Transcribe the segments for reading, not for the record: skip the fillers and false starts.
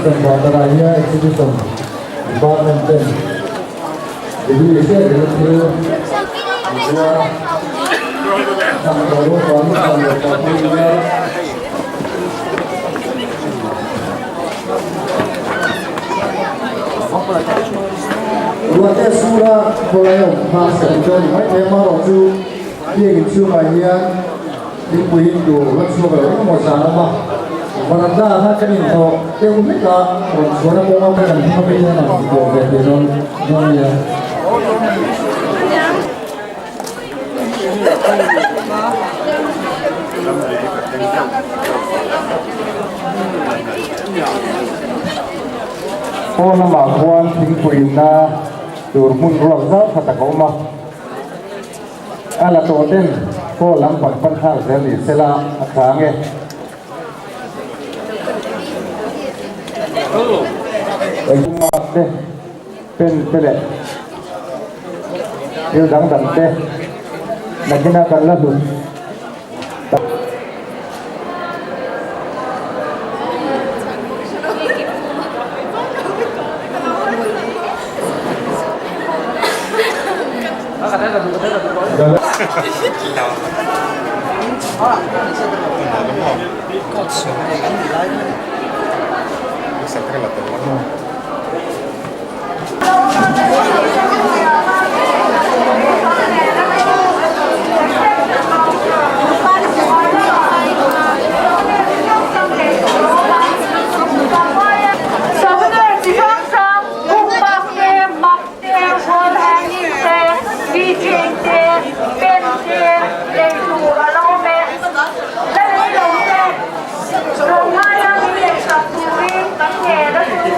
Exhibition Quarter-ah hian Exhibition Department ten degree hriat rengna thil an zuar a, damdawi ruahmanna dan leh kalpui nia. Ruahte sura kawlai awm kha sawi chu a ni mai thei a, amaherawhchu biakin chhungah hian thingpui in tur la chhuak lo eng emaw zan awm a, varanda ah khan kan inhlawh deuh hlek a, rawn chhuahna kawnga kan hmang a hian a rawn pawh ve thei dawn dawn a nia. Pawn lamah khuan thingpui inna tur hmun ruak zau tha tak a awm a, a la tawh ten pawl lam pan pan thlak zel ni sela a tha ang e. Engmah te pen te leh thil dang dang te nakinah kan la hlut tak. Souvenir chi hrang hrang, bookmark te, map te, wall hanging te, keychain te, pen te lei tur a lo awm e. La lei lo te. Tlawmngaia min lehsak turin kan ngen a chu.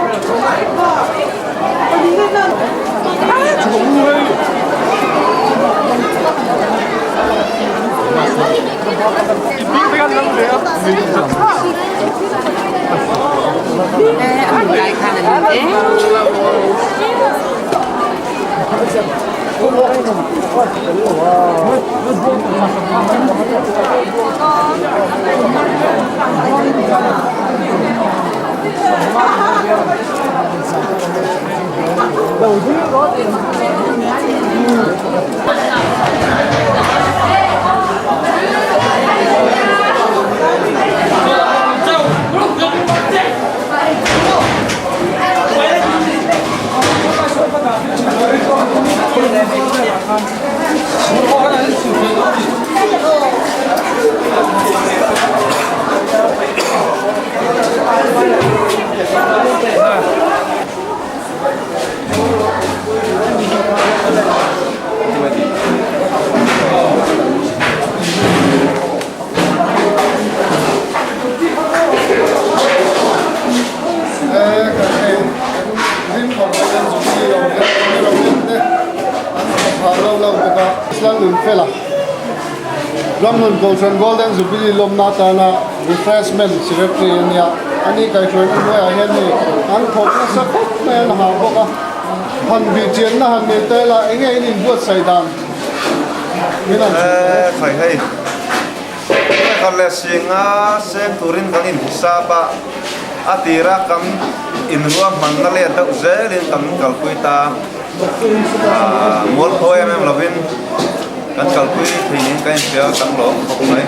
Ramhlun Kohhran Golden Jubilee lawmna atana Refreshment Secretary a nia, ani kaihhruaina hnuaiah hian hei an thawk nasa khawp mai an ha bawk a, han bih chianna han nei ta ila enge in inbuatsaih dan min han chhun tawh e. Khai hei, khat leh singa seng turin kan inhisap a, a tira kan inruahmanna leh deuh zelin kan kalpui ta, mualpho em em lovin kan kalpui thei niin ka inhria kan lawm khawp mai.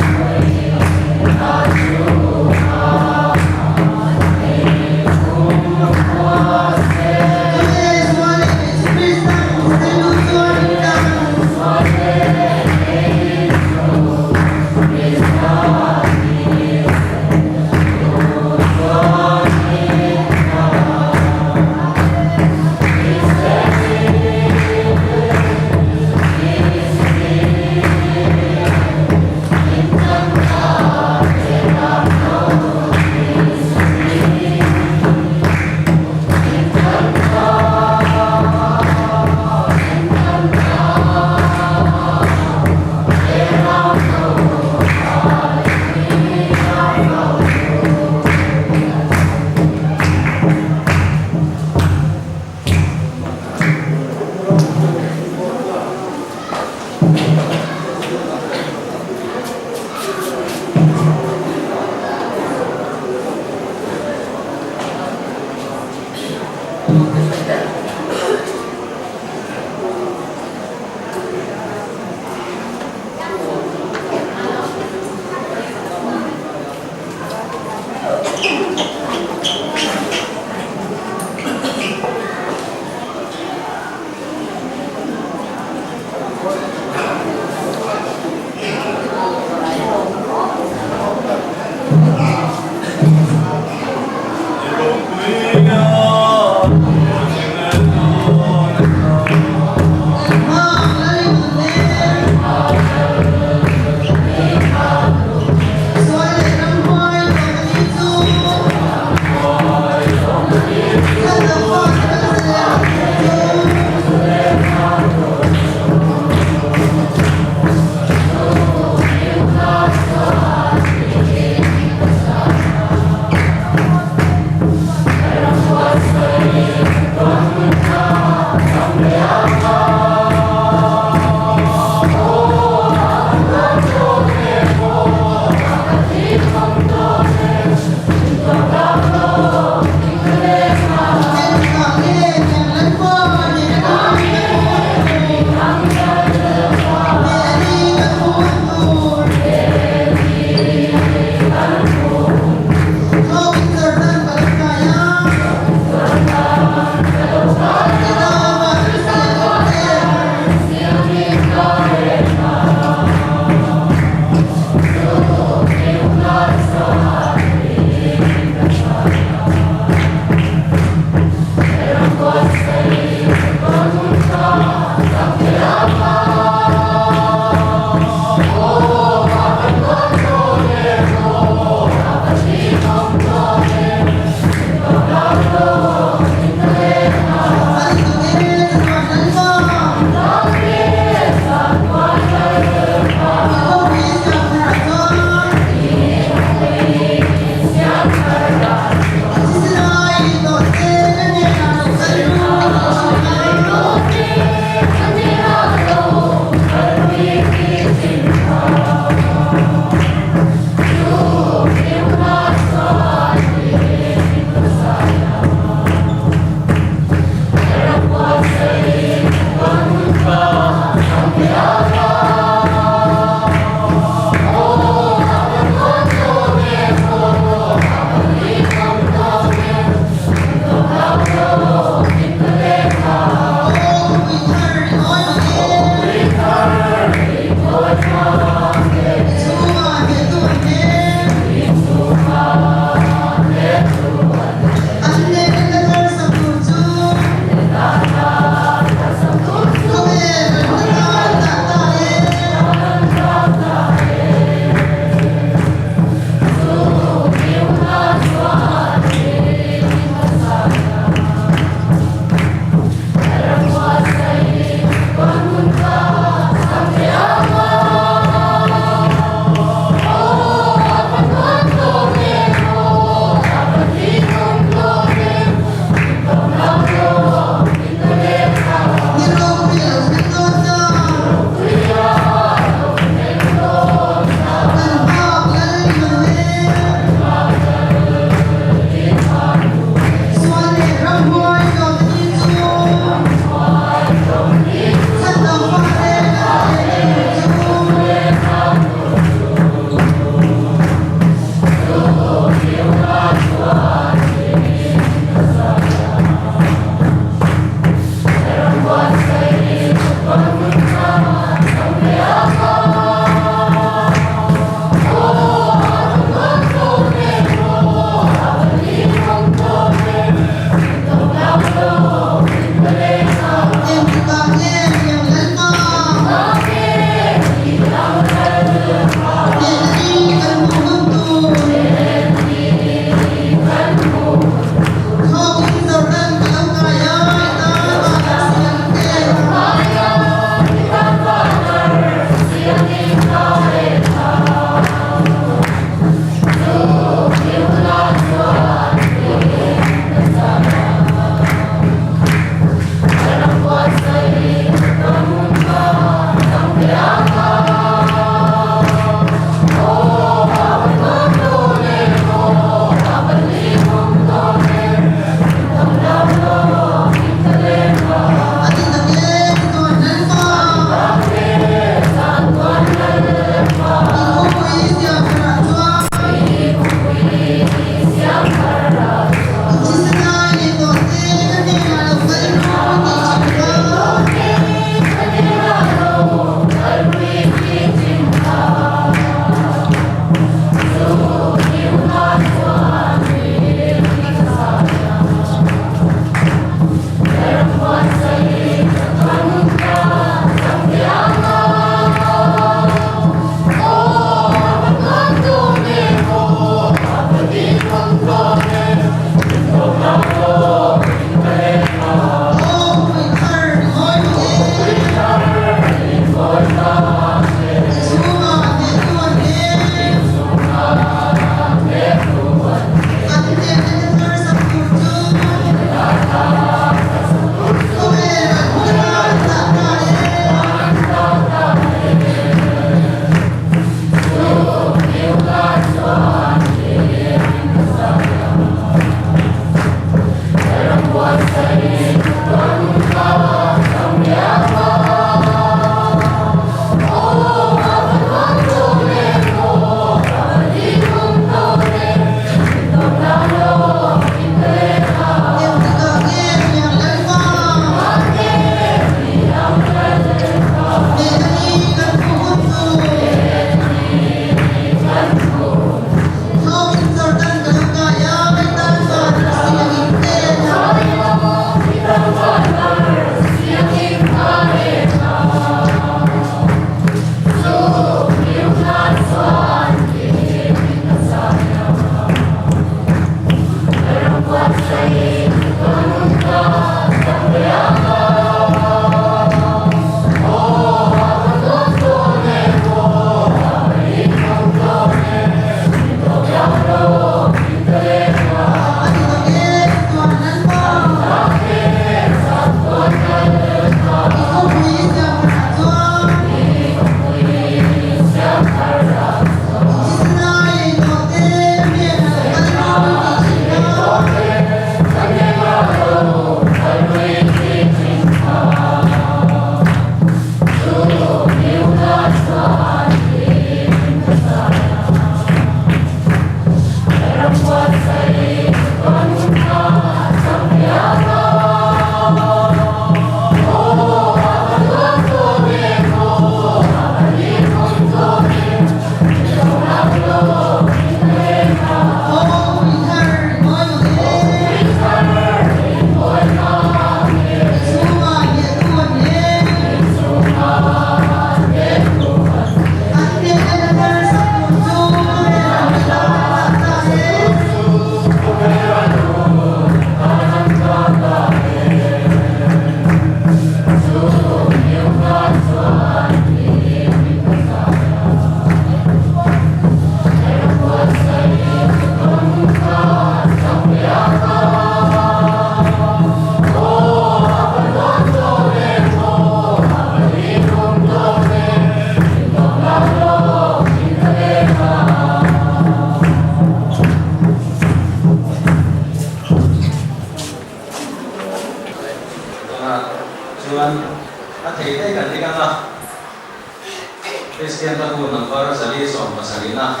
Kristian hla bu number 470 na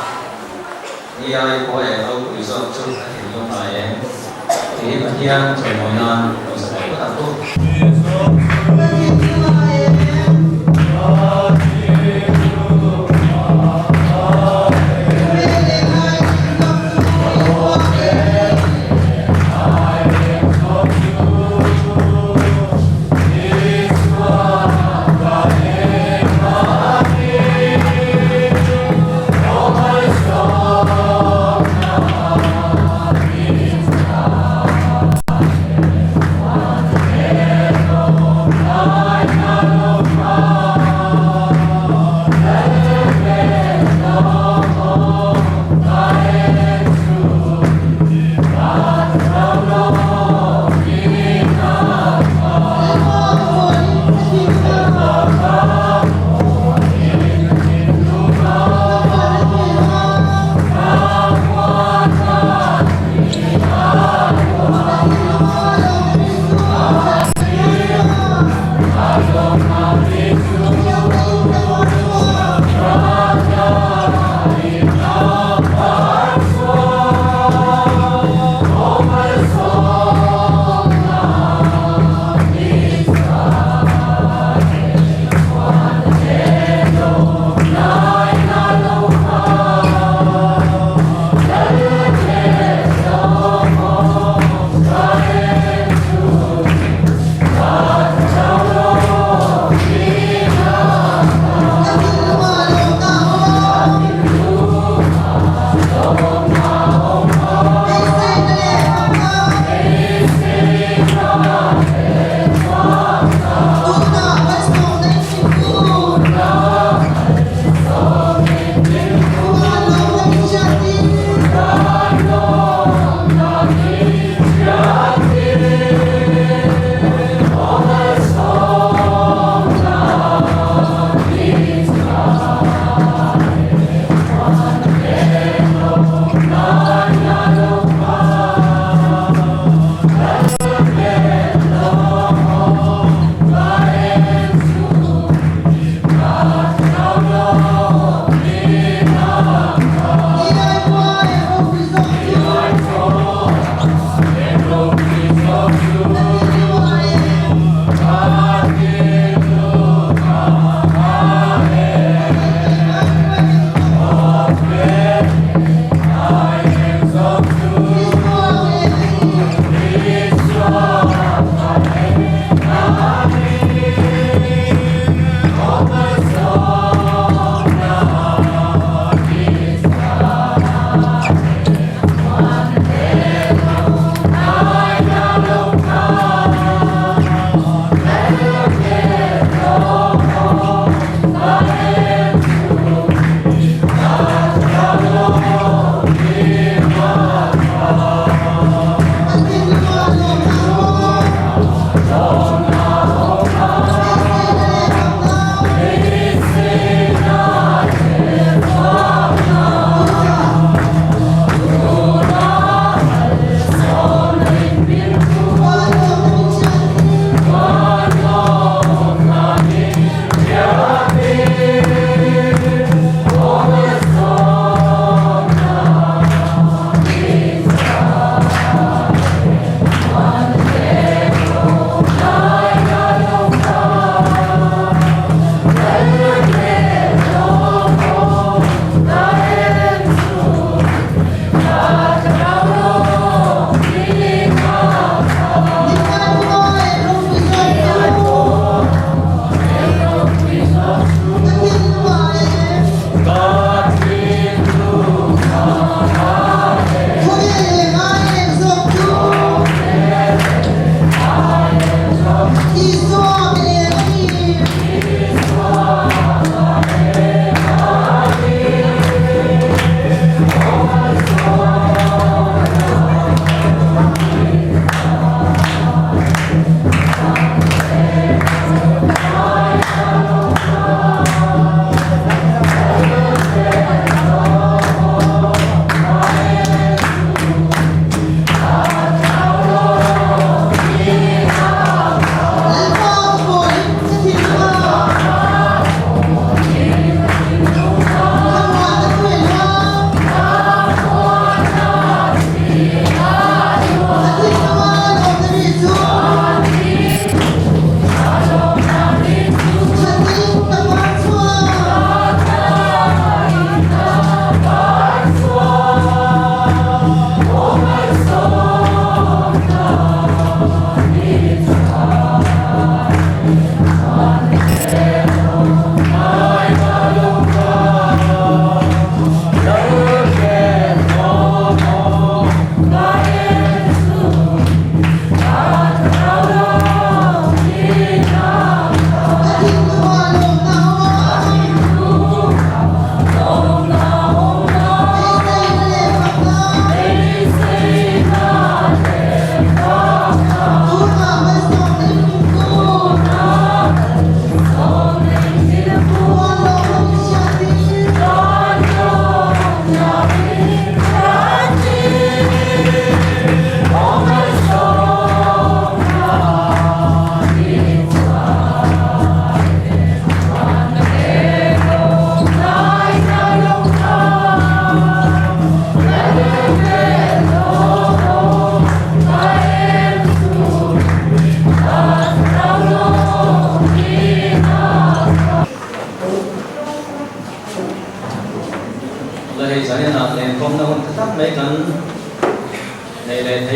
Ni ai pawh eng ropui zawk chu a thinlung ngai em? Tih hi Pathian chawimawi nan lo sa thei phawt ang u.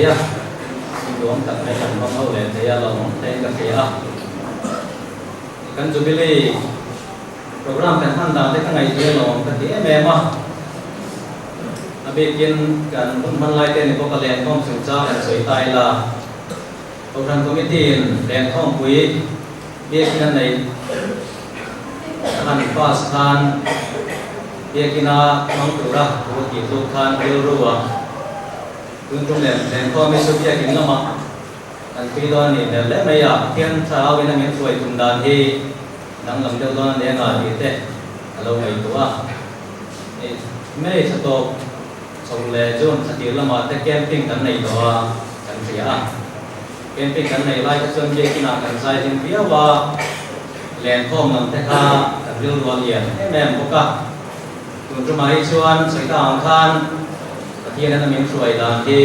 thei a, duam tak mai kan hmang ho leh thei a, lawmawm hlein ka hria a. Kan Jubilee program kan hman dan te ka ngaihtuah lawm ka ti em em a. A bikin kan hun hman lai te ni bawk a lenkhawm chungchang kan sawi ta ila. Kohhran Committee in lenkhawmpui biakina neih a han pass khan biakina hmang tura thu a tih tluk khan rilru a tun tum leh lenkhawm hi chu biakin lamah kan thui dawn a nih hmel hle mai a, Pathian thlarau in a min hruai tum dan hi danglam deuh dawn a ni anga tih te a lo ngaihtuah a. May thla tawp chho leh June thla tir lamah te camping kan nei tawh a, kan hria a. Camping kan nei lai kha chuan biakinah kan zai hlim viau a, lenkhawm lam te kha kan rilru a lian em em bawk a. Tun tumah hi chuan sawi ta ang khan Pathian in a min hruai dan hi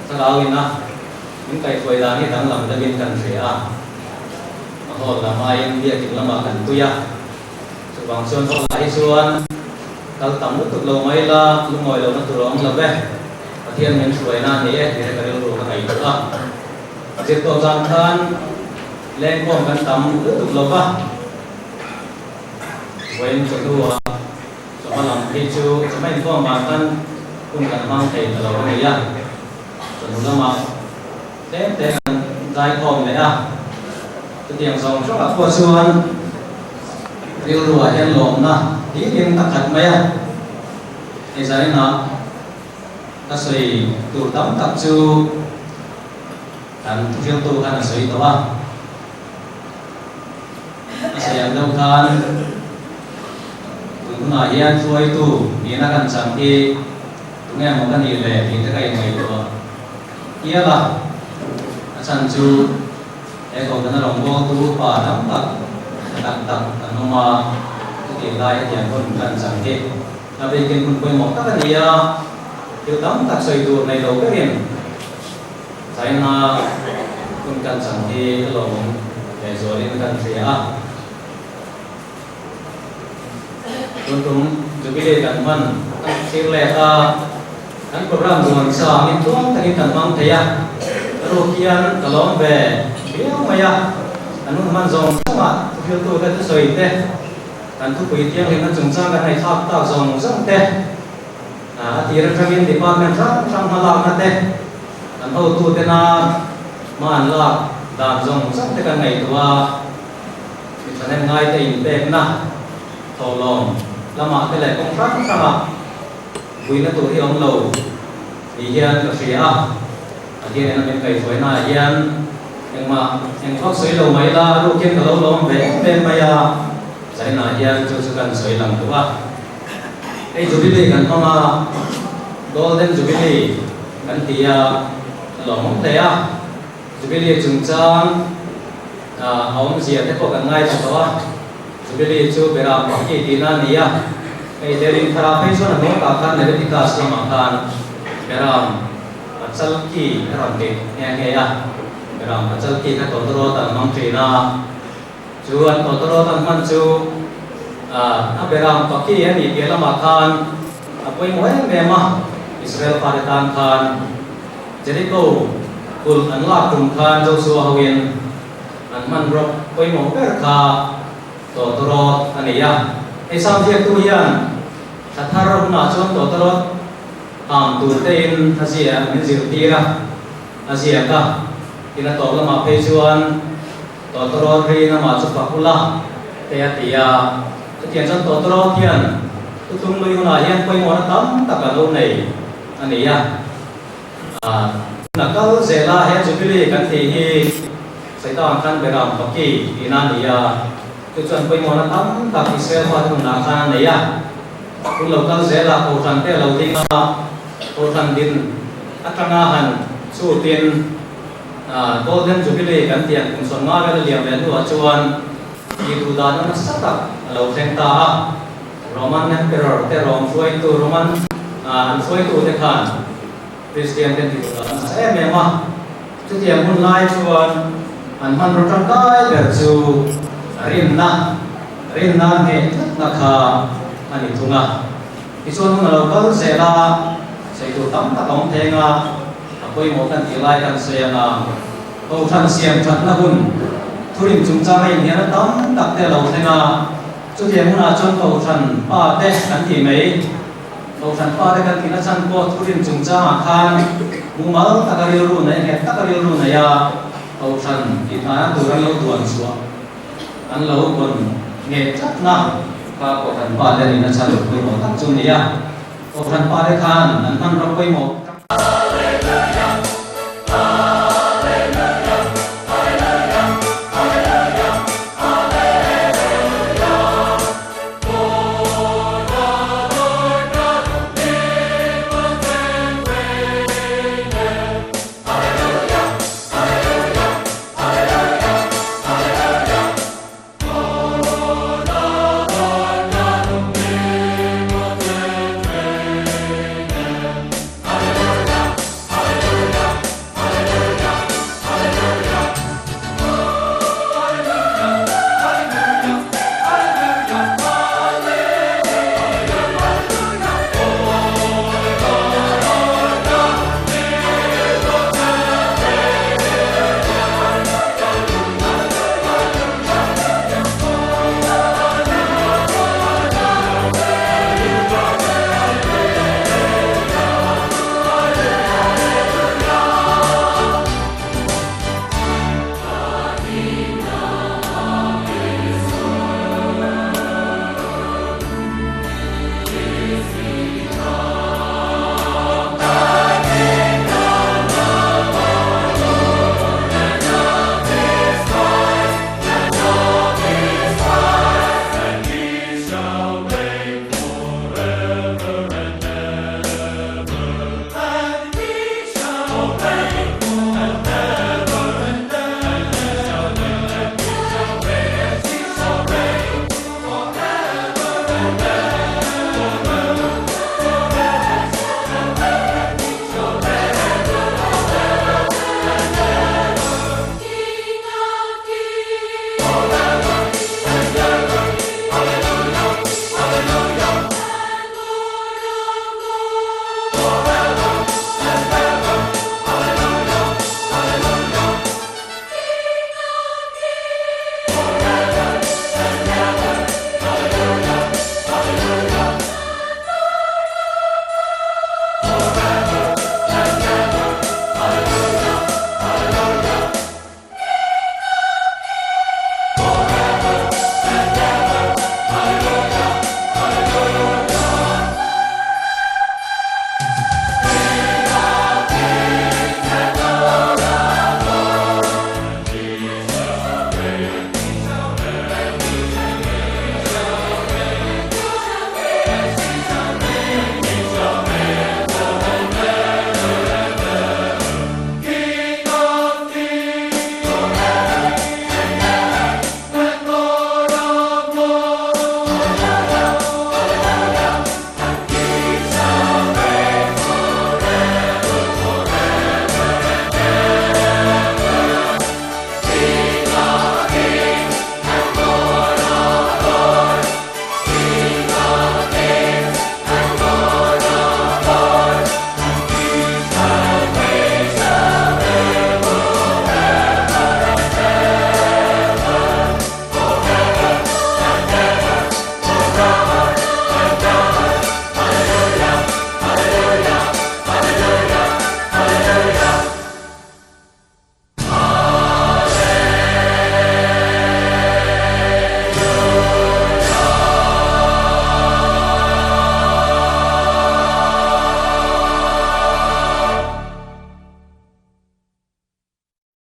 thlarau in a min kaihhruai dan hi danglam deuhin kan hria a. A hall lam aiin biakin lamah kan tui a. Chuvang chuan hawk lah hi chuan kal tam lutuk lo mai la, lungawi lohna tur a awm lo ve. Pathian min hruaina a ni e tih ka rilru ka ngaihtuah a. Zirtawp zan khan lengkhawm kan tam lutuk lo va, vawiin chawhnu ah chawhma lam phei chu chawhma inkhawm vang khan hun kan hmang thei ta lo a ni a, chawhnu lamah tlem te kan zaikhawm leh a, chutiang zawng zawngah pawh chuan rilruah hian lawmna hlimin ka khat mai a, hei zaninah ka sawi tur tam tak chu kan thuhriltu khan a sawi tawh a, a sawi ang deuh khan tun hunah hian hruaitu nihna kan chang hi tunge maw ka nih le tih te ka inngaihtuah. Hial a, a chhan chu he kohhran a rawngbawltu upa tam tak tha tak tak an awm a, chutih lai hetiang hun kan chang hi a bikin hun pawimawh tak a ni a, thil tam tak sawi tur nei lo berin China hun kan chang hi a lawmawm lehzualin kan hria a. Tun tum Jubilee kan hman kan thlir let a, kan program duan sa angin tluang takin kan hmang thei a, ka ruk hian ka lawm ve viau mai a, kan hun hman zawng zawng ah thuhriltu te thusawi te, kan thupui thianghlimna chungchang kan ngaihthlak tak zawng zawng te, a tir atangin department hrang hrang hma lakna te, kan hotu tena hma an lak dan zawng zawng te kan ngaihtuah a. Mi thahnem ngaite inpekna thawhlawm lamah te leh kawng hrang hrangah vuina tur hi awm lo ni hian ka hria a, Pathian in a min kaihhruaina ah hian engmah engvak sawi lo mai la, a rukin ka lo lawm ve em em mai a, zainah hian chu chu kan sawi lang duh a. Hei Jubilee kan hmang a, Golden Jubilee kan ti a, a lawmawm hle a. Jubilee chungchang a awmzia te pawh kan ngaithla tawh a, Jubilee chu Beram Paki tihna a ni a, hei Lerin thara phei chuan a hnawtah khan Leviticus lamah khan Beram Pachal ki a rawn ti nghe nghe a, Beram Pachal ki kha tawtawrawt an hmang thin a, chu an tawtawrawt an hman chu a Beram Paki a nih piah lamah khan a pawimawh em em a, Israel fate tan khan. Jericho kulh an lak tum khan Joshua hoin an hmanraw pawimawh ber kha tawtawrawt a nei a. Hei Sam ziaktu hian thla thar hunah chuan tawtawrawt am tur tein a zia min zirtir a, a ziak a. Tin a tawp lamah phei chuan tawtawrawt ri namah chu fak ula te a ti a. Chutiang chuan tawtawrawt hian thuthlung lui hunah hian pawimawhna tam tak a lo nei a ni a. Huna kal zela he Jubilee kan tih hi Satan khan Beram Paki tihna a ni a, chu chuan pawimawhna tam tak Israel fate nunah khan a nei a. Hun lo kal zela Kohhran te a lo ding a, Kohhran din atanga han chutin Golden Jubilee kan tih ang kum 50 vel a liam leh hnuah chuan tih duh dahna nasa tak a lo thleng ta a. Roman Emperor te rawng hruaitu Roman an hruaitu te khan Kristian te tih duh dan nasa em em a, chutiang hun lai chuan an hmanraw tangkai ber chu rinna, rinna ngheh tlatna kha a ni thung a. Tichuan hun a lo kal zel a, sawi tur tam tak a awm theng a. pawimawh kan tih lai kan sawi ang a, Kohhran siam thatna hun thurin chungchanga inhian a tam tak te a lo thleng a, chutiang hunah chuan Kohhran pa te kan tih mai. Kohhran pa te kan tihna chhan pawh thurin chungchangah khan mumal taka rilru nei, nghet taka rilru nei a Kohhran tihhna tur an lo duan chhuah. An lo pawn ngeh tlatna kha Kohhran pa te nihna chhan pawimawh tak chu a ni a. Kohhran pa te khan an hmanraw pawimawh.